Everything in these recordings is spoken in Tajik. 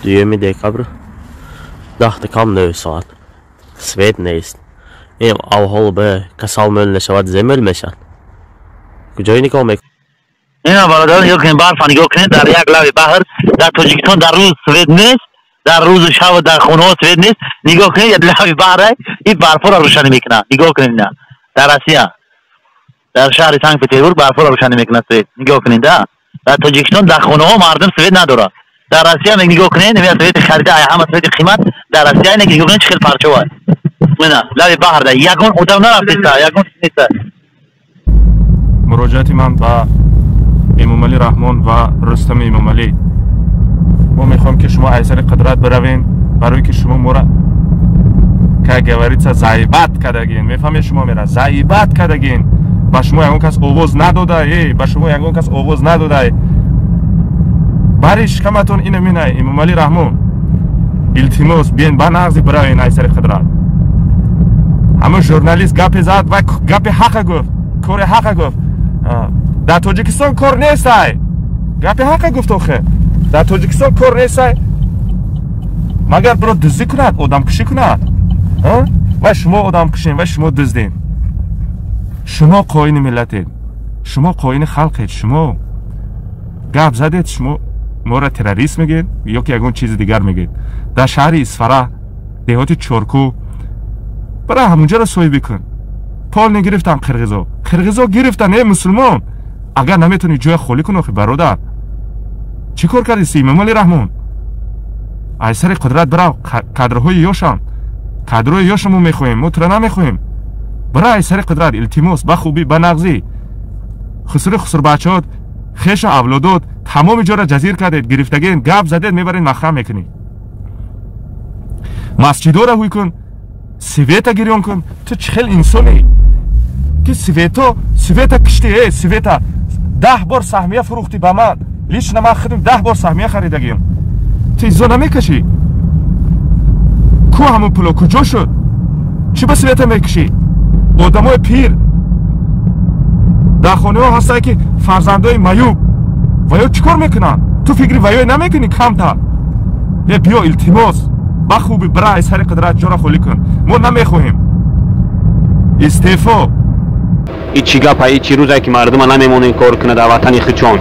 2 декабр, 10:09 соат. Свет нест. Ин авҳол ба касал мӯл нашавад, зе мӯл мешавад. Куҷое нигоҳ мекунӣ? Ина, бародарон, нигоҳ кунед, барфа нигоҳ кунед. Дар як лаби баҳр, дар Тоҷикистон дар рӯз свет нест, дар рӯзу шаб дар хонаҳо свет нест. Нигоҳ кунед, як лаби баҳра, ин барфҳоро рӯшанӣ мекунад. Нигоҳ кунед, ина дар Россия, дар шаҳри Санкт Петербург барфҳоро рӯшанӣ мекунад свет. Нигоҳ кунед, да, дар Тоҷикистон дар хонаҳо мардум свет надорад. Дар Россия нигоҳ кунед, свети харида, ҳама свети қимат дар Россия. Ина нигоҳ кунед, чӣ хел парчова. Ина лаби баҳрда ягон одам нарафтеста, ягон чиз неста. Муроҷиати ман ба Эмомалӣ Раҳмон ва Рустами Эмомалӣ: мо мехоҳем, ки шумо аз сари қудрат биравен, барое ки шумо мора, как говорится, заебать кардагин. Мефаҳмед, шумо мера заебать кардагин. Ба шумо ягон кас овоз надода, э ба шумо ягон кас овоз надода. Бари шикаматон ина минай. Эмомалӣ Раҳмон, илтимос, биен, ба нағзи биравен аз сари қудрат. Ҳамон журналист гапе зад ва гапи ҳақа гуфт, кори ҳақа гуфт. Дар Тоҷикистон кор нестай, гапи ҳақа гуфт. Охе, дар Тоҷикистон кор нестай, магар биро дуздӣ кунад, одамкушӣ кунад. Ва шумо одамкушем, ва шумо дуздем. Шумо қоини миллатед, шумо қоини халқед. Шумо гап задед, шумо моро террорист мегӯед ё ки ягон чизи дигар мегӯед. Дар шаҳри Исфара, деҳоти Чоркӯ бара, ҳамунҷаро соҳибӣ кун. Пол гирифтан қирғизо, қирғизо гирифтан. Э, мусулмон, агар наметавонӣ ҷоя холӣ кун. Охи, бародар, чӣ кор кардиси? Эмомалӣ Раҳмон, аз сари қудрат бирав. Кадрҳои ёшам, кадрҳои ёша мо мехоҳем, мо тура намехоҳем. Бира аз сари қудрат, илтимос, ба хубӣ, ба нағзӣ. Хусури хусурбачаот, хешу авлодот тамоми ҷоро ҷазир кардед, гирифтагин. Гап задед, мебаред, махрам мекунӣ. Масҷидоро ҳуй кун, света гирён кун. Ту чӣ хел инсонӣ, ки свето, света кишти? Э, света 10 бор саҳмия фурӯхтӣ ба ман. Лично ман худам 10 бор саҳмия харидагиам. Ту изо намекашӣ ку? Ҳамун пуло куҷо шуд? Чӣ ба света мекушӣ? Одамои пир дар хонаҳо ҳастанд, ки фарзандои маъюб, ва ё чӣ кор мекунанд? Ту фикри ваёй намекунӣ камтар? Е, биё, илтимос, ба хубӣ бира аз сари қудрат, ҷора холӣ кун. Мо намехоҳем, истеъфо. И чӣ гапа, и чӣ рӯзае, ки мардума намемонен кор кунад дар ватани худшон?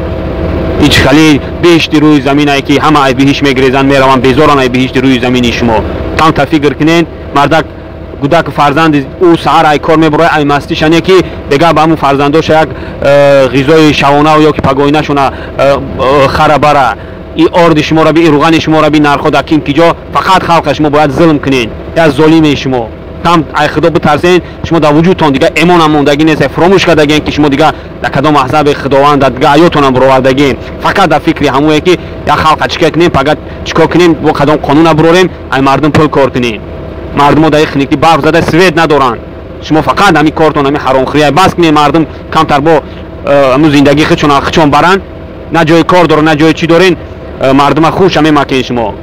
Ҳеҷ хали беҳишти рӯи заминае, ки ҳама ай биҳишт мегрезанд, мераванд, безоран ай биҳишти рӯи замини. Шумо камта фикр кунен. Мардак, гудаку фарзанди ӯ саҳар ай кор мебурояд, ай мастишане, ки бега ба ҳамун фарзандоша як ғизои шавонау ё ки пагоинашона хара бара. И орди шуморо би, и руғани шуморо би, нархо дар ким киҷо. Фақат халқа шумо бояд зулм кунен, як золиме шумо. Там ай Худо битарсен. Шумо дар вуҷудтон дига эмонам мондагӣ нест, фуромӯш кардагиен, ки шумо дига дар кадом маҳзаби Худованд, дар дига ҳаётонам буровардагиен. Фақат дар фикри ҳамое, ки як халқа чӣ кор кунем, пага чӣ кор кунем, бо кадом қонуна бурорем, ай мардум пул кор кунем. Мардумо дар хунукӣ, барф зада, свет надоранд. Шумо фақат ҳами кортон, ҳами ҳаромхӯрия. Бас кунем, мардум камтар бо ҳамун зиндагии худшон баранд. На ҷои кор дорен, на ҷои чӣ дорен. Мардума хуша мемакен шумо.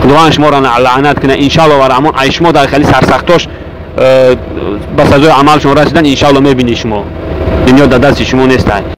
Худованд шуморо лаънат кунад, иншалло ва раҳмон. Ай шумо дар хеле сарсахтош ба сазои амалшон расидан, иншалло, мебинӣ. Шумо дунё дар дасти шумо нестай.